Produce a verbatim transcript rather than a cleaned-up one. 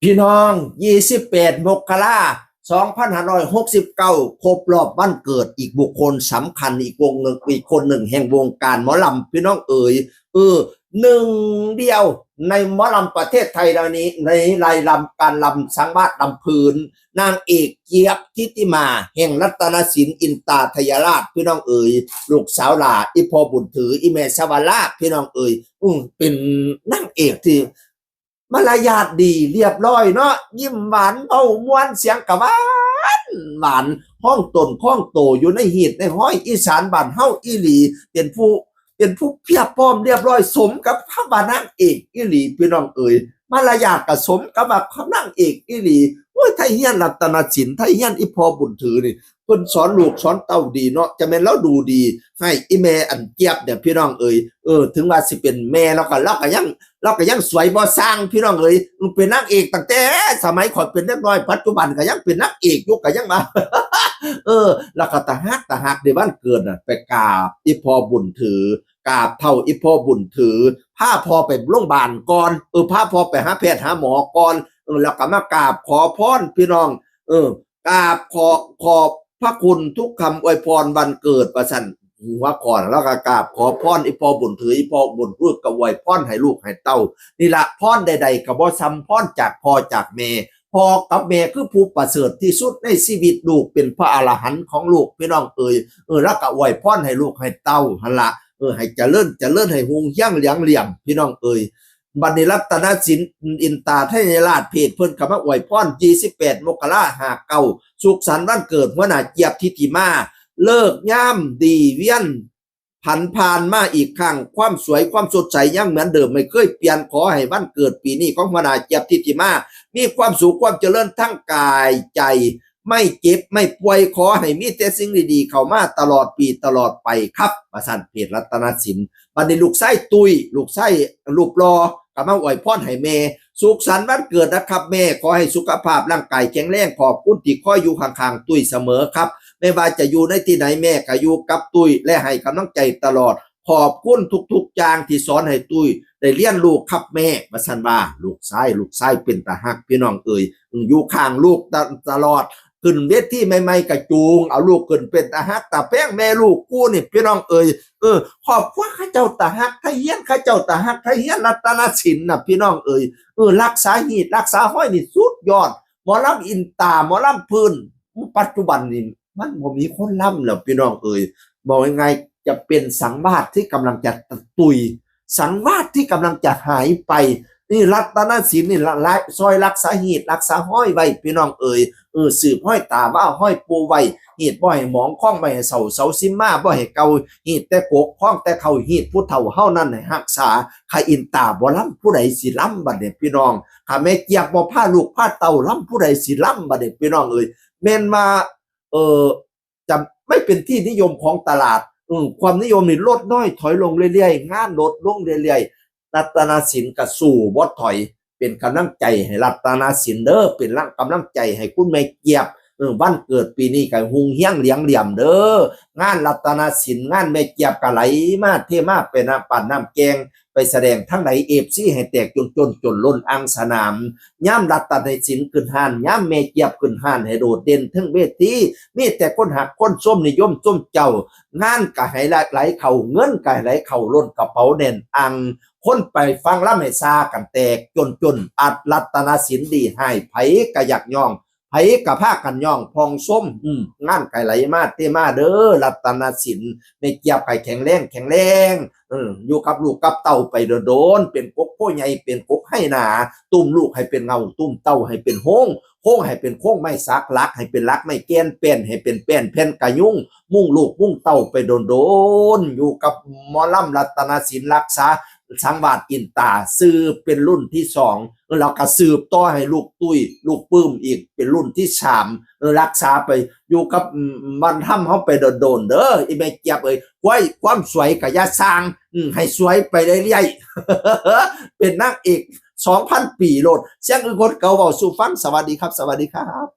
พี่น้อง ยี่สิบแปด มกรา สองพันห้าร้อยหกสิบเก้า ครบรอบวันเกิดอีกบุคคลสำคัญอีกวงหนึ่ง อีกคนหนึ่งแห่งวงการหมอลำ พี่น้องเอ๋ย เออ หนึ่งเดียวในหมอลำประเทศไทยเรานี้ ในรายลำการลำสังวาสลำพื้น นางเอกเจี๊ยบ ทิติมา แห่งรัตนสิน อินตาทยราช พี่น้องเอ๋ย ลูกสาวหล่า อีพ่อบุญถือ อีแม่สวรา พี่น้องเอ๋ย อืมเป็นนางเอกที่ มารยาทดีเรียบร้อยเนาะ ยิ้มหวานเว้าม่วน เสียงกะหวานหวาน ห้องตนห้องโตอยู่ในฮีตในห้อยอีสานบ้านเฮาอีหลี เป็นผู้เป็นผู้เพียบพร้อมเรียบร้อย สมกับคำว่านางเอกอีหลี พี่น้องเอ๋ย มารยาทกะสมกับว่านางเอกอีหลี โอ้ย ไทเฮียนรัตนสิน ไทเฮียนอีพ่อบุญถือนี่ เพิ่นสอนลูกสอนเต้าดีเนาะ จะแม่นลาวดูดี ให้อีแม่อันเจี๊ยบเนี่ย พี่น้องเอ๋ย เออ ถึงว่าสิเป็นแม่ ลาวกะลาวกะยังลาวกะยังสวยบ่ซ่าง พี่น้องเอ๋ย เป็นนางเอกตั้งแต่สมัยข้อยเป็นเด็กน้อย ปัจจุบันกะยังเป็นนางเอกอยู่ กะยังมา เออ ลาวกะตาฮักตาฮัก ในวันเกิดน่ะ ไปกราบอีพ่อบุญถือ กราบเฒ่าอีพ่อบุญถือ พาพ่อไปโรงพยาบาลก่อน เออ พาพ่อไปหาแพทย์หาหมอก่อน เออ แล้วกะมากราบขอพร พี่น้อง เออ กราบขอ ขอบพระคุณทุกคำอวยพรวันเกิด ว่าซั่น หัวข้อ ลาวกะกราบขอพรอีพ่อบุญถือ อีพ่อบุญถือกะอวยพรให้ลูกให้เต้า นี่ละ พรใดๆกะบ่ส่ำพรจากพ่อจากแม่ พ่อกับแม่คือผู้ประเสริฐที่สุดในชีวิต ลูกเป็นพระอรหันต์ของลูก พี่น้องเอ๋ย เออ ลาวกะอวยพรให้ลูกให้เต้าหั่นละ เออ ให้เจริญเจริญ ให้ฮุงเฮียงเหลืองเหลี่ยม พี่น้องเอ๋ย บัดนี้รัตนสิน อินตาทยราช เพจเพิ่นกะมาอวยพร ยี่สิบแปด มกรา ห้าเก้า สุขสันต์วันเกิดหัวหน้าเจี๊ยบ ทิติมา ฤกษ์ยามดีเวียนผันผ่านมาอีกครั้ง ความสวยความสดใสยังเหมือนเดิม ไม่เคยเปลี่ยน ขอให้วันเกิดปีนี้ของหัวหน้าเจี๊ยบ ทิติมา มีความสุขความเจริญทั้งกายใจ ไม่เจ็บไม่ป่วย ขอให้มีแต่สิ่งดีๆเข้ามาตลอดปีตลอดไปครับ ว่าซั่น เพจรัตนสิน บัดนี้ลูกชายตุ้ย ลูกชายรูปหล่อกะมาอวยพรให้แม่ สุขสันต์วันเกิดนะครับแม่ ขอให้สุขภาพร่างกายแข็งแรง ขอบคุณที่คอยอยู่ข้างๆตุ้ยเสมอครับ ไม่ว่าจะอยู่ในที่ไหนแม่กะอยู่กับตุ้ย และให้กำลังใจตลอด ขอบคุณทุกๆอย่างที่สอนให้ตุ้ยได้เรียนรู้ครับแม่ ว่าซั่นว่า ลูกชาย ลูกชายเป็นตาฮัก พี่น้องเอ๋ย อยู่ข้างลูกตะ- ตลอด ขึ้นเวทีใหม่ๆกะจูงเอาลูกขึ้น เป็นตาฮักตาแพง แม่ลูกคู่นี่ พี่น้องเอ๋ย เออ ครอบครัวเขาเจ้าตาฮัก ไทเฮียนเขาเจ้าตาฮัก ไทเฮียนรัตนสินน่ะ พี่น้องเอ๋ย เออ รักษาฮีตรักษาห้อยนี่สุดยอด หมอลำอินตา หมอลำพื้น ปัจจุบันนี่มันบ่มีคนลำแล้ว พี่น้องเอ๋ย บอกยังไง จะเป็นสังวาสที่กำลังจะตุย สังวาสที่กำลังจะหายไป นี่รัตนสินนี่ละ ละ ซอยรักษาฮีตรักษาห้อยไว้ พี่น้องเอ๋ย เออ สืบห้อยตาว่าห้อยปูไว้ ฮีตบ่ให้หมอง คล้องบ่ให้เศร้า เสาซิมมาบ่ให้เก่า ฮีตแต่กก คล้องแต่เข่า ฮีตผู้เฒ่าเฮานั้นให้รักษา คันอินตาบ่ลำ ผู้ใดสิลำบัดนี้ พี่น้อง คันแม่เจี๊ยบบ่พาลูกพาเต้าลำ ผู้ใดสิลำบัดนี้ พี่น้องเอ๋ย แม่นว่า เออ จะไม่เป็นที่นิยมของตลาด อืม ความนิยมนี่ลดน้อยถอยลงเรื่อยๆ งานลดลงเรื่อยๆ รัตนสินกะสู้บ่ถอย เป็นกำลังใจให้รัตนสินเด้อ เป็นกำลังใจให้คุณแม่เจี๊ยบ เออ วันเกิดปีนี้กะฮุงเฮียงเหลืองเหลี่ยมเด้อ งานรัตนสิน งานแม่เจี๊ยบกะไหลมาเทมา เป็นน้ำปั่นน้ำแกง ไปแสดงทั้งใด เอฟซี ให้แตกจนจนจนล้นอ่างสนาม ยามรัตนสินขึ้นฮ้าน ยามแม่เจี๊ยบขึ้นฮ้าน ให้โดดเด่นเทิงเวที มีแต่คนฮักคนชมนิยมชมเจ้า งานกะให้ไหลเข้า เงินกะให้ไหลเข้าล้นกระเป๋าแน่นอัง คนไปฟังลำให้ซากันแตกจนจน อัดรัตนสินดีให้ ไผกะอยากย่อง ไผกะพากันย่องพองชม อืม งานกะไหลมาเทมาเด้อ รัตนสิน แม่เจี๊ยบกะแข็งแรงแข็งแรง เออ อยู่กับลูกกับเต้าไปโดนๆ เป็นกกโพใหญ่ เป็นกกไฮ่หนา ตุ้มลูกให้เป็นเงา ตุ้มเต้าให้เป็นโฮง โฮงให้เป็นโค้งไม้สัก หลักให้เป็นหลักไม้แก่น แป้นให้เป็นแป้นแผ่นกะยุง มุ่งลูกมุ่งเต้าไปโดนๆ อยู่กับหมอลำรัตนสิน รักษาสังวาสอินตา สืบเป็นรุ่นที่สอง แล้วกะสืบต่อให้ลูกตุ้ย ลูกปื้มอีกเป็นรุ่นที่สาม เออ รักษาไป อยู่กับ อืม บ้านถ้ำเฮาไปโดนๆ เด้อ อีแม่เจี๊ยบเอ้ย ไว้ความสวยกะอย่าซ่าง อืม ให้สวยไปเรื่อยๆ เป็นนางเอก สองพัน ปีโลด เสียงคือคนเก่าเว้าสู่ฟัง สวัสดีครับ สวัสดีครับ